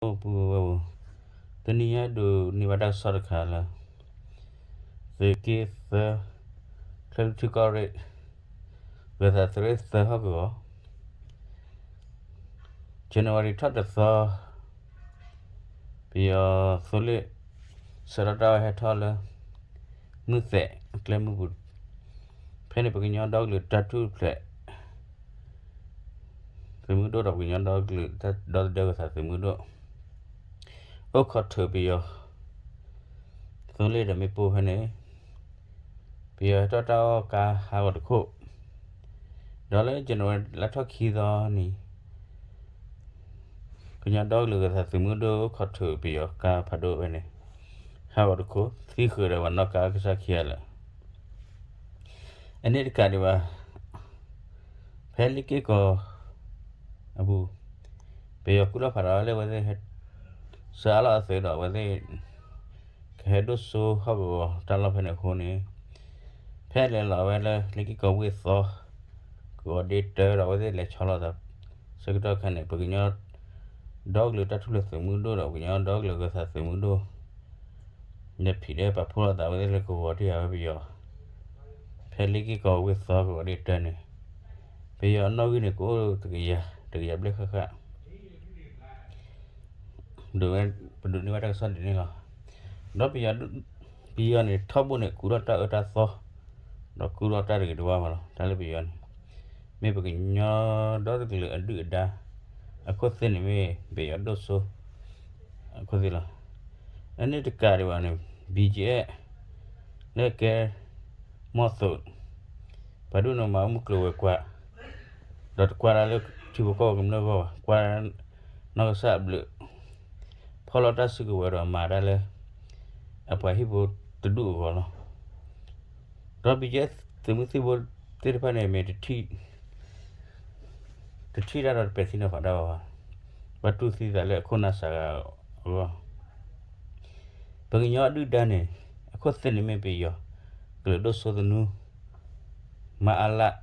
အိၣ်ပူၤဝဲပူၤ, တနံၤညါဒိးန့ၢ်ဘၣ်တၢ်ကစီၣ်တခါလၢ သုးက့သၢ ချၢၣ်လွံၢ်ထူၣ်ကီၢ်ရ့ၣ် ဂၢၤသးသုးရ့ၣ်သၢဟီၣ်ကဝီၤ January ထီၣ်တသီ ပယီၤသိလ့ၣ် ဆှၢထီၣ်တၢ်အီၣ်ဟဲထီၣ်လၢ မုၢ်သဲးအကျဲမုၢ်ပူၤ, ဖဲန့ၣ်ပကညီဒီကလုာ်တၢ်ထူၣ်ဖျဲး သုးမုၢ်ဒိၣ်ဒီးပကညီဒီကလုာ်တၢ်ဒီသဒၢကသးသုးမုၢ်ဒိၣ် အိၣ်ခိးထုးပယီၤ သိလ့ၣ်ဒီးမ့ၣ်ပိၢ်ဖဲန့ၣ် ပယီၤဟဲထီၣ်တၢ်အီၣ်ကါဟးဂီၤတခိၣ်, ဒီးလၢ January လါထီၣ်ခံသီန့ၣ် ကညီဒီကလုာ်ဂၢၤသးသုးမုၢ်ဒိၣ်အိၣ်ခိးထုးပယီၤကါဖးဒိၣ်ဝဲန့ၣ် ဟးဂီၤတခိၣ် သံဃုာ်ဒီးပှၤနီၣ်ကါကစၢ်ခံဂၤလၢာ် အန့ၣ်တကးဒံးဘၣ် ဖဲလ့ၣ်က့ၢ်ကီၤအပူၤ ပယီၤကူၣ်ထီၣ်ဖးထီလၢအဝဲသ့ၣ် ဆှၢအါလီၤအသုးဒီးအဝဲသ့ၣ် ကဟဲဒိၣ်စိဟီၣ်ကဝီၤတၢ်လီၢ်ဖဲန့ၣ်အဃိန့ၣ် ဖဲလဲၤလီၤဝဲလၢလ့ၣ်က့ၢ်ကီၤဝ့ၢ်သီ ကဝီၤဒ့တၢဒီးအဝဲသ့ၣ်လဲၤဆီလီၤသး ဆၢကတီၢ်ခါန့ၣ် ပကညီဒီကလုာ်တၢ်ထူၣ်ဖျဲးသုးမုၢ်ဒိၣ်ဒီးပကညီဒီကလုာ်ဂၢၤသးသုးမုၢ်ဒိၣ် လဲၤဖံးဒဲးပာ်ဖှိၣ်လိာ်သးဝဲသ့ၣ်လၢကဝီၤတယၤဝဲပယီၤ ဖဲလ့ၣ်က့ၢ်ကီၤဝ့ၢ်သီကဝီၤဒ့တၢန့ၣ် ပယီၤအနီၣ်ဂံၢ်န့ၣ် ကအိၣ်တကယၤ တကယၤဘျဲၣ်ဃၣ်ဃၣ် ဒ်ဝဲ ပဒိးန့ၢ်ဘၣ်တၢ်ကစီၣ်ဒ်န့ၣ်လီၤ. ဒီးပယီၤန့ၣ် ထီဘိန့ၣ် ကူထီၣ်တၢ်အၢတၢ်သီ ဒီးကူထီၣ်တၢ်တဂ့ၤတဝါဘၣ်လီၤ. တၢ်လၢပယီၤန့ၣ် မ့ၢ်ပကညီဒီတကလုာ်အဒုၣ်အဒါ အခိၣ်သ့ၣ်န့ၣ်မ့ၢ်ပယီၤဒိၣ်စိ အခိၣ်သ့ၣ်လီၤ. အန့ၣ်တကးဒံးဘၣ်န့ၣ် ဘံၣ်ကၠဲး လၢကဲ မီၢ်သိး ပှၤဒိၣ်န့ၣ်မၤအီၣ်မုၢ်ကျိၤဝဲၤကွာ် ဒီးတကွၢ်ဒၣ်လၢထံဖိကီၢ်ဖိကမျၢၢ်အဂီၢ်ဘၣ်, ကွၢ်နီၢ်ကစၢ်အဘျုး ဖီၣ်လီၤတၢ်စုကဝဲၤဒီးမၤတၢ်လၢ အပှၤဟံၣ်ဖိတဒူၣ်အဂီၢ်လီၤ. ဒီးဘံၣ်ကၠဲးသုးမုၢ်သံၣ်ဘိသ့ၣ်တဖၣ်န့ၣ် မ့ၢ်တထံၣ် တထံၣ်တၢ်ဒီးတပဲာ်ထံနီၤဖးတၢ်ဘၣ်ဘၣ်, ဘၣ်တူၢ်သံသးလၢအခိၣ်နၢ်စှၤဂၤအဂီၢ် ပကညီအဒုၣ်ဒါန့ၣ် အခိၣ်သ့ၣ်န့ၣ်မ့ၢ်ပယီၤ ကလုာ်ဒိၣ်စိသနူ မၤအါလး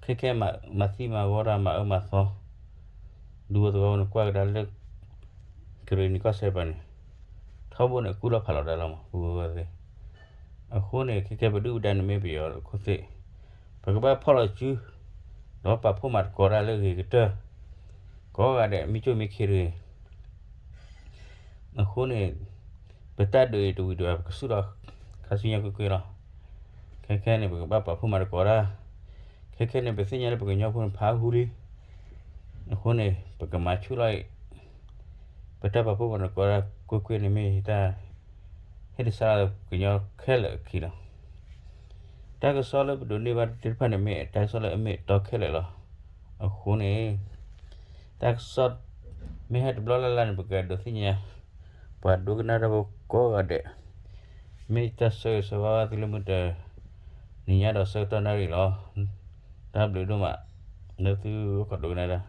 ခဲခဲမၤသံမၤဂီၤတၢ်မၤအၢမၤသီ ဒူဖိသဝီဖိန့ၣ်ကွၢ်ကဒါလၢ ကရ့ၣ်နံၤကီၢ်စဲၣ်တဖၣ်န့ၣ် ထီဘိန့ၣ်ကူၣ်လီၤဖးလီၤတၢ်လီၤမး ပူဝဲသ့ၣ် အဃိန့ၣ် ခဲခဲပဒုၣ်ပဒါန့ၣ်မ့ၢ်ပယီၤခိၣ်သ့ၣ် ပကဘၣ်ဖီၣ်လီၤစု ဒီးပာ်ဖှိၣ်မၤသကိးတၢ်လၢဂ့ၤကတၢၢ် ကိးဂၤဒဲး မ့ၢ်ကၠိမ့ၢ်ခ့တဂ့ၤ အဃိန့ၣ် ပတၢ်ဒုးအံၤတဝံၤဒံးဘၣ် ပကဆူၣ်ထီၣ်ခါဆူညါကွ့ၢ်ကွ့ၢ်လီၤ. ခဲခဲန့ၣ် ပကဘၣ်ပာ်ဖှိၣ်မၤသကိးတၢ် ခဲခဲန့ၣ် ပသ့ၣ်ညါလၢပကညီဖိန့ၣ်ဖးဟူလံ အဃိန့ၣ် ပကမၤဆူၣ်လီၤအံၤ ပတၢ်ပာ်ဖှိၣ်မၤသကိးတၢ်ကွ့ၢ်ကွ့ၢ်န့ၣ်မ့ၢ်တၢ် ဟ့ၣ်တဆါလၢကညီခဲလၢာ်အခံလီၤ. တၢ်ကစီၣ်လၢပဒိးန့ၢ်ဘၣ်သ့ၣ်တဖၣ်န့ၣ်မ့ၢ် တၢ်ကစီၣ်လၢအမ့ၢ်အတီခဲလၢာ်လီၤ. အဃိန့ၣ် တၢ်ကစီၣ် မ့ၢ်ဟဲတဘျီလၢ်လၢ်န့ၣ် ပကဒိးသ့ၣ်ညါ ပှၤဒိကနၣ်တၢ်ဖိကိးဂၤဒဲး မ့ၢ်တၢ်ဆၢဂ့ၤဆၢဝါဘၣ်သုလၢမုၢ်တနံၤညါဒီးဆၢကတီၢ်နၣ်ရံၣ်လီၤ. တၢ်ဘျုးဒိၣ်မး လၢသုအိၣ်ခိးဒိကနၣ်တၢ်